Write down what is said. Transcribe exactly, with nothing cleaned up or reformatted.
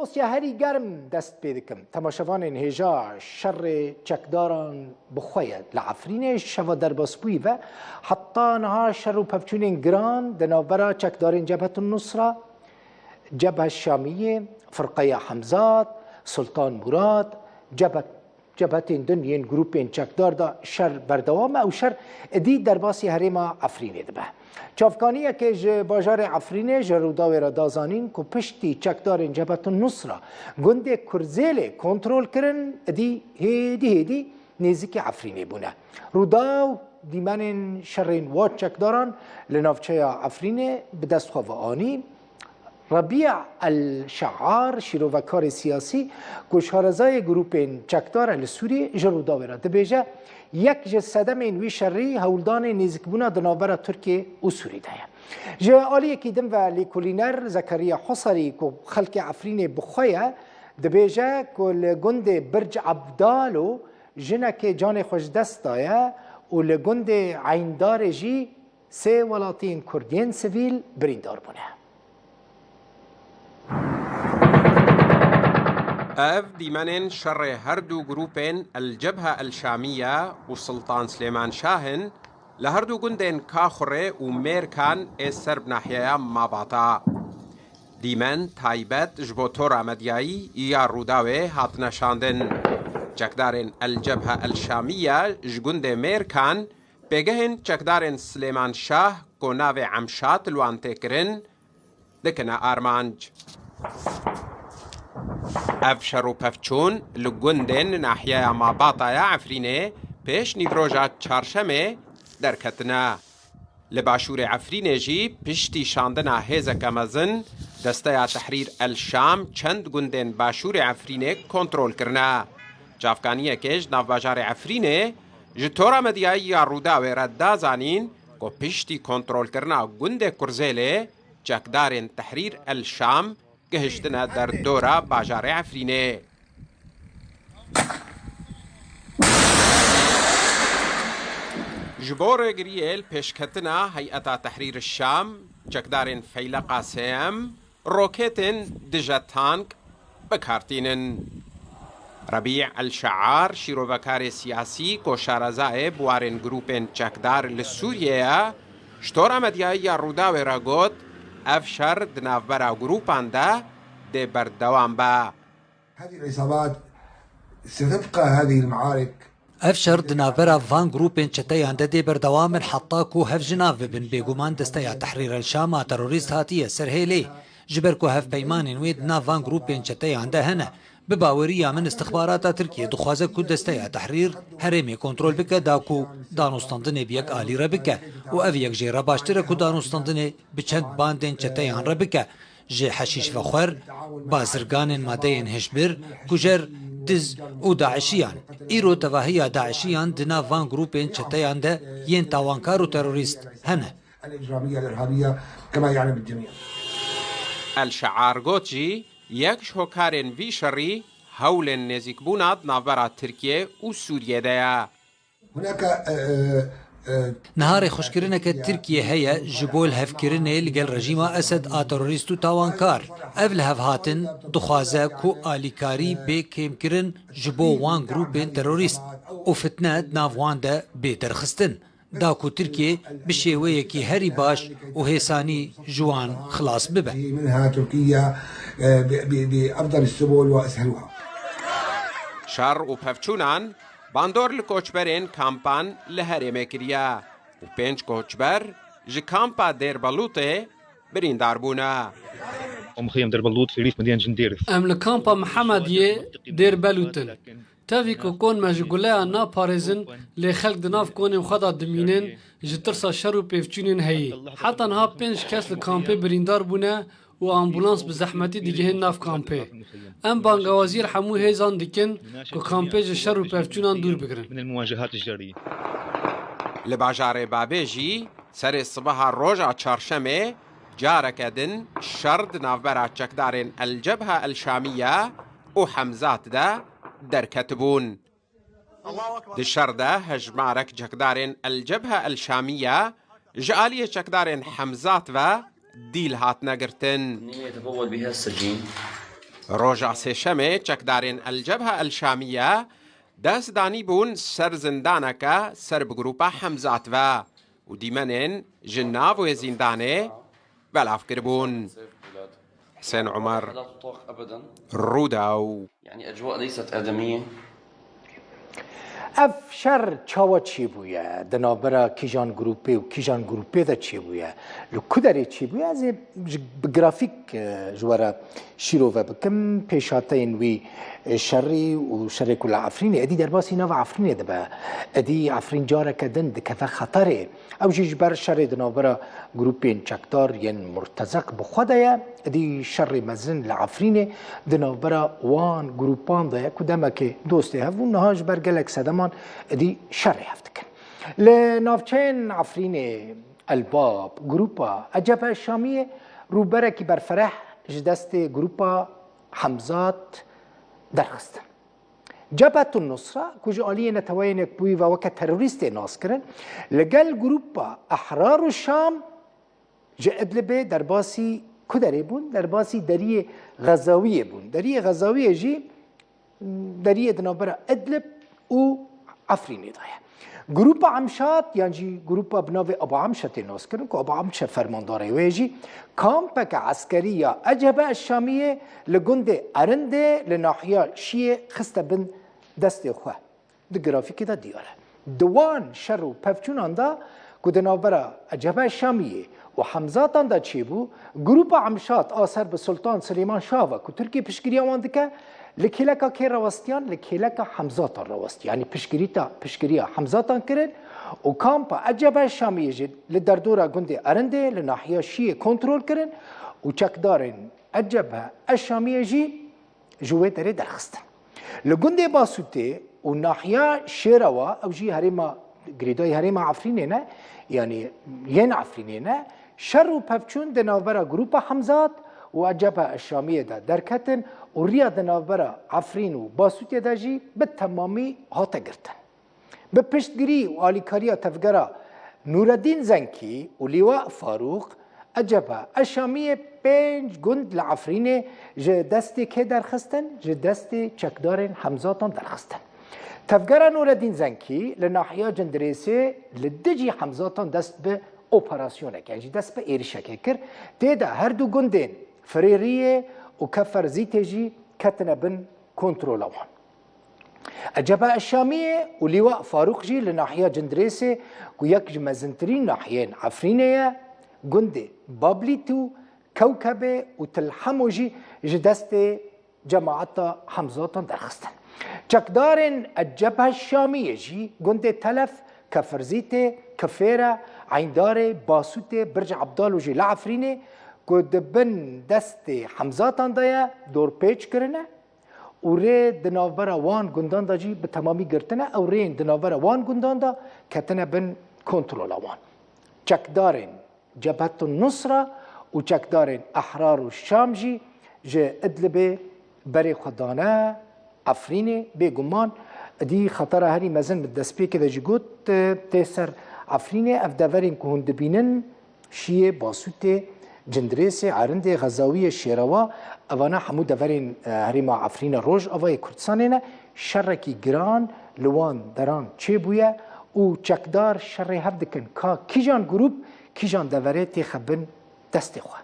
Dosya herî germ dest pê dikim. Temaşevanên hêja şerê çekdaran bi xwe ye. Li Efrînê ji şeva derbasbûyî ve heta niha şer û pevçûnên giran di navbera çekdarên Cebhetun Nusra, Cebhe Şamiyê, Firqeya Hemzat, Sultan Murad, Cebhe Cebhetên din yên grûpên çekdar de şer berdewam e û şer êdî derbasî herêma Efrînê dibe. Çavkaniyekê ji bajarê Efrînê ji Rûdawê re da zanîn ku piştî çekdarên Cebhetun Nusra gundê Kurzêlê kontrol kirin, êdî hêdî hêdî nêzîkî Efrînê bûne. Rûdaw dîmenên şerên wan çekdaran li navçeya Efrînê bi dest xwe ve anî. Rebî El Şear, şîrovekarê siyasî ku şarezayê grûpên çekdar e li Sûriyê, ji Rûdawê re dibêje, yek ji sedemên wî şerî hewldanê nêzîkbûna di navbera Tirkiye û Sûrî de ye. Ji aliyekî din ve lêkolîner Zekeriya Hosarî ku xelkê Efrînê bi xwe ye, dibêje ku li gundê Birc Ebdalo jinekê canê xwe ji dest daye û li gundê Eyndarê jî sê welatiyên Kurd yên sivîl birîndar bûne. Ev dîmenên şerê her du grûpên El Cebhe El Şamiye û Sultan Silêman Şah in li her du gundên Kaxurê û Mêrkan ê ser bi nahiyeya Mabata. Dîmen taybet ji bo tora medyayî ya Rûdawê hatine şandin. Çekdarên El Cebhe El Şamiye ji gundê Mêrkan pêgehên çekdarên Silêman Şah ku navê Emşat li wan tê kirin, dikine armanc. Ev şer û pevçûn li gundên nahiyeya Mabata ya Efrînê pêş nîvroja çarşemê derketine. Li başûrê Efrînê jî piştî şandina hêzeke mezin, Desteya Tehrîr El Şam çend gundên başûrê Efrînê kontrol kirine. Çavkaniyekê ji navbajarê Efrînê ji tora medyayî ya Rûdawê re da zanîn ku piştî kontrolkirina gundê Kurzêlê, çekdarên Tehrîr El Şam gihiştine derdora bajarê Efrînê. Ji bo rêgiriyê li pêşketina Heyeta Tehrîr Şam, çekdarên Feyleqa Sêyem roketên dije tank bi kar tînin. Rebî El Şear, şîrovekarê siyasî ku şarezayê biwarên grûpên çekdar li Sûriyê ye, ji tora medyayî ya Rûdawê re got, ev şer di navbera grûpan de dê berdewam be. هذه العصابات ستبقى هذه المعارك. Ev şer di navbera van grûpên çeteyan de dê berdewam bin heta ku hev ji nav bibin. Bêguman Desteya Tehrîr El Şam a terorîst hatiye ser hêlê. Ji ber ku hevpeymanên wê di nav van grûpên çeteyan de hene. Bi baweriya min, istixbarata Tirkiyê dixwaze ku Desteya Tehrîr herêmê kontrol bike, da ku danûstandinê bi yek alî re bike û ev yek jê re baştir e ku danûstandinê bi çend bandên çeteyan re bike. Ji heşîş vexwer, bazirganên madeyên hişbir, kujer, diz û daişiyan. Îro tevahiya daişiyan di nav van grûpên çeteyan de yên tawankar û terorîst hene. الإجرامية الإرهابية كما يعلم الجميع. El Şear got jî, yek ji hokarên vî şerî hewlên nêzîkbûna di navbera Tirkiye û Sûriye de ye. هناك، آه، آه، Niha rêxweşkirineke Tirkiye heye ji bo lihevkirinê li gel rejîma Esed a terorîst û tawankar. Ev lihevhatin dixwaze ku alîkarî bê kêmkirin ji bo wan grûpên terorîst û fitne di nav wan de bê derxistin, da ku Tirkiye bi şêweyekî herî baş û hêsanî ji wan xilas bibe. منها تركيا، آه، ب-، ب-، بأفضل السبل وأسهلها. Şer û pevçûnan bandor li koçberên kampan li herêmê kiriye û pênc koçber ji kampa Dêrbelûtê birîndar bûne. مخيم دير بلوط في ريف مدينة جنديرث. Em li kampa Mihemediyê Dêr Belût in. Tevî ku kon me ji guleya naparêzin, lê xelk di nav konên xwe de dimînin, ji tirsa şer û pêvçûnên heyî. Heta niha pênc kes li kampê birîndar bûne û ambulans bi zehmetî digihên nav kampê. Em bangawaziyê li hemû hêzan dikin ku kampê ji şer û pevçûnan dûr bigirin. من المواجهات الجرية. Li bajarê Babê jî serê sibeha roja çarşemê careke din şer di navbera çekdarên El Cebha El Şamiye û Hemzat de derketibûn. Di şer de hejmarek çekdarên El Cebha El Şamiye ji aliyê çekdarên Hemzat ve dîl hatine girtin. النية تتبول بها السجين. Roja Sêşemê çekdarên El Cebha El Şamiye dest danîbûn ser zindaneke ser bi grûpa Hemzat ve û dîmenên ji nav wê zîndanê belav kiribûn. Husên Umer, Rûdaw. يعني أجواء ليست آدمية. Ev şer çawa çêbûye? Di navbera kîjan grûpê û kîjan grûpê de çêbûye? Li ku derê çêbûye? Ez ê ji, bi grafîk, e, ji we re şîrove bikim. Pêşhateyên wî, e, şerî û şerê ku li Efrînê, êdî derbasî nava Efrînê dibe. Êdî Efrîn careke din dikeve xeterê. Ew jî ji ber şerê di navbera grûpên çekdar yên murtezeq bi xwe de ye. Êdî şerê mezin li Efrînê di navbera wan grûpan de ye ku demekê dostê hebûn, niha ji ber gelek sedeman êdî şerê hev dikin. Li navçeyên Efrînê Elbab, grûpa Ecebe Şamiyê rûberekî berfereh ji destê grûpa Hemzat derxistin. Cebhetun Nusra, ku ji aliyê Neteweyên Yekbûyî ve weke terorîst tê naskirin, li gel grûpa Ehrar û Şam ji Idlibê derbasî ku derê bûn? Derbasî deriyê Xezawiyê bûn. Deriyê Xezawiyê jî deriyê di navbera Idlib û Efrînê de ye. Grûpa Emşat yan jî grûpa bi navê Aba Emşe tê naskirin ku Aba Emşe fermandarê wê jî kampeke eskerî ya Ecebe Eşşamiyê li gundê Erindê li nahiya Şiyê xiste bin destê xwe. Di grafîkê de diyar e. Di wan şer û pevçûnan de ku di navbera Ecebe Şamiyê û Hemzatan de çêbû, grûpa Emşat a ser bi Sultan Silêman Şah ve ku Tirkî piştgiriya wan dike, li kêleka kê rawestiyan? Li kêleka Hemzatan rawestiyan. Yanî piştgirîta, piştgiriya Hemzatan kirin û kampa Ecebe Şamiyê jî li derdora gundê Erindê li nahiya Şiyê kontrol kirin û çekdarên Ecebe Eşşamiyê jî ji wê derê derxistin. Li gundê Basûtê û nahiya Şêrewa, ew jî herêma, girêdayî herêma Efrînê ne, yanî yên Efrînê ne, şer û pevçûn di navbera grûpa Hemzat û Ecebe Eşşamiyê de derketin û riya di navbera Efrîn û Basûtê de jî bi temamî hate girtin. Bi piştgirî û alîkariya tevgera Nûreddîn Zenkî û Lîwa Farûq, Ecebe Eşamiyê pênc gund li Efrînê ji destê kê derxistin? Ji destê çekdarên Hemzatan derxistin. Tevgera Nûreddîn Zenkî li nahiya Cindirêsê li dijî Hemzatan dest bi operasyonek, yan jî dest bi êrişekê kir. Tê de her du gundên Firêriyê û Keferzîtê jî ketine bin kontrola wan. Ecebe Eşamiyê û Lîwa Farûq jî li nahiya Cindirêsê ku yek ji mezintirîn nahiyên Efrînê ye, gundê Bablît û Kewkebê û Til Hemo jî ji destê cemaeta Hemzatan derxistin. Çekdarên Ecebe Şamiyê jî gundê Telef, Kefirzîtê, Kifêre, Eyndarê, Basûtê, Birc Ebdal û jî li Efrînê ku di bin destê Hemzatan de ye, dorpêç kirine. û rê di navbera wan gundan de jî bi temamî girtine. Ew rêyên di navbera wan gundan de ketine bin kontrola wan. Çekdarên Cebhetun Nusra û çekdarên Ehrar û Şam jî ji Idlibê berê xwe dane Efrînê. Bêguman, dî xetera herî mezin bi destpêkê de jî got, tê ser Efrînê. Ev deverên ku hûn dibînin, Şiyê, Basûtê, Cindirêsê, Erindê, Xezawiyê, Şêrewa, evana hemû deverên, e, herêma Efrîna Rojavayê Kurdistanê ne. Şerekî giran li wan deran çêbûye û çekdar şerê hev dikin ka kîjan grûp, kîjan deverê têxe bin destê xwe.